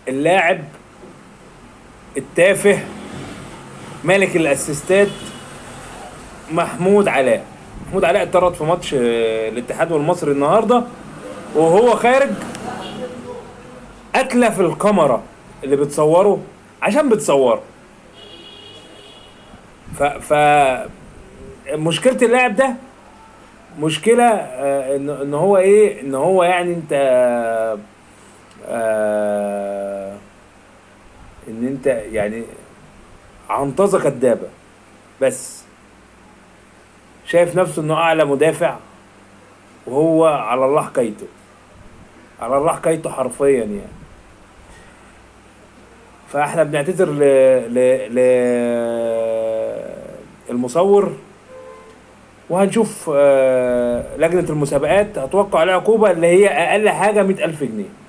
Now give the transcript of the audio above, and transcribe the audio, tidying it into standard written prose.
اللاعب التافه ملك الاسيستات محمود علاء. محمود علاء اتطرد في ماتش الاتحاد والمصري النهارده، وهو خارج اتلف الكاميرا اللي بتصوره عشان بتصوره. ف مشكلة اللاعب ده مشكلة ان هو ايه، ان هو يعني انت ان انت يعني عنطزه كدابه، بس شايف نفسه انه اعلى مدافع وهو على الله حكايته، على الله حكايته حرفيا يعني. فاحنا بنعتذر ل ل ل المصور، وهنشوف لجنة المسابقات هتوقع عليه عقوبة اللي هي أقل حاجة 100,000 جنيه.